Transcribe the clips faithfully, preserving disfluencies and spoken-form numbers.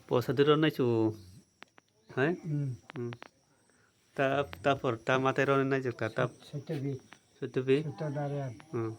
Posadiro naichu, hai? Hmm. Hmm. Ta, ta por, ta matai roni naichuk ta, ta. Sot-, Sottobi. Sottobi? Sottonarayan. Hmm.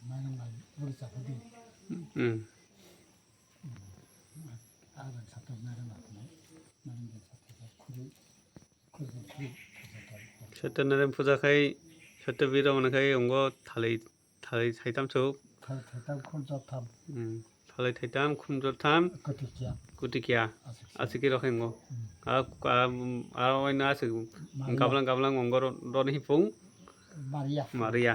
Mairung bai bwrwi chapudi. Hmm. Arang satok mairung bai khwnai. Mairung bai satok khurui, khurui, khurui. Satyanarayana puja khai, Satya Biromana khai ongo thalai, thalai saitam sok. Thal-, thaitam khum jotham. Hmm. Thalai thaitam, khum jotham. Kutikya. Kutikya. Aswk se. Aswk khe rokhe ngo. Hmm. A, a, a, waino aswk Maria. Gablang, gablang ongo ro-, roni hipung. Maria. Maria.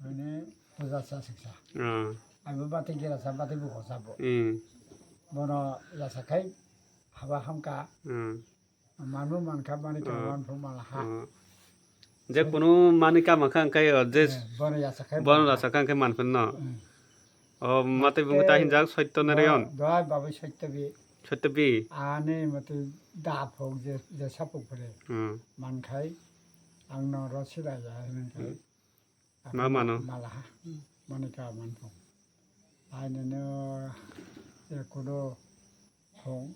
Bini puja sa siksa. Ah. Abo bati gira sa, bati buko sabo. Hmm. Bono yasa khai haba hamka. Hmm. Manu mankha mani khe Ah. Wan phung mala ha. Ah. Je kunu mani kama kha hwnkhe o je Eh, bono yasa khai bono mala. Rasa kha hwnkhe manphun no. Hmm. O matwi bung ta hinjak Satyanarayan. Doi babai Satyabi. Satyabi. Ani matwi da phung je, je sapuk phre. Hmm. Mankhai ang no ro sida ya hinkhai. Hmm. Ma mano? Malaha. Mani ka man thong. Aini no, e kudo thong.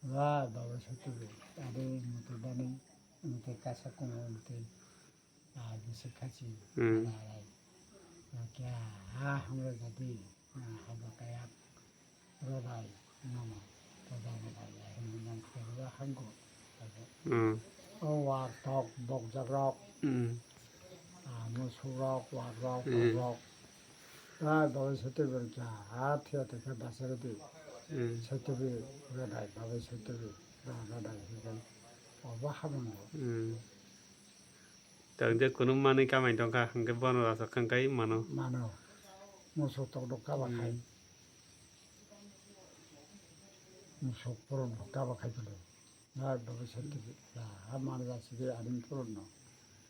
Wa baba sotwi. Ade mutu dani, mutu kasa kumo mutu. A, bisi khachi. Hmm. Ala alai. Kya, ha, hamra jadi. A, haba kaya. Rodai, mama, rodai, rodai, ya, hwnwi nang khe hwnba hangko. Hmm. O war tok, bokjak rok, Hmm. ah, musuk rok, war rok, Hmm. rok. Ah, dawai sotwi bwrwi kha, ah, thia twi khe basa rwdi. Hmm. Sotwi rodai, dawai sotwi, ah, rodai hwnwi. Obo hamungo. Hmm. Tang je kunu manwi kamai tongkha, hwnkhe bono rasa khangkai mano. Mano. Musuk tok tok kaba khai. Hmm. Musuk purun bo kaba khai phano. Na dobo sati ya, ha mano ja sidi ani purun no.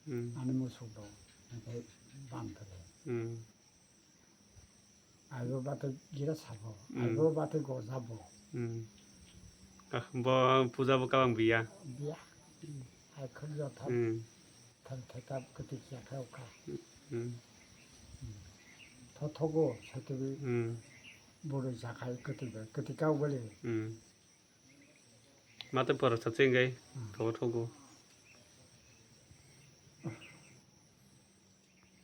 Hmm. Ani musuk do. Hwnkhe ban phano. Hmm. Aibo bate gira sabo, Hmm. Aibo bate gojabo. Hmm. Ah, bo puja bo kabang biya. Biya. Ai khunjo thap. Hmm. Thang thekap kwtwi kya kha ukha. Hmm. Thothogo satwi Hmm. Boro jakhai kwtwi bai kwtwi kau bali. Hmm. Mate pora sa chenggai. Hmm. Thothogo.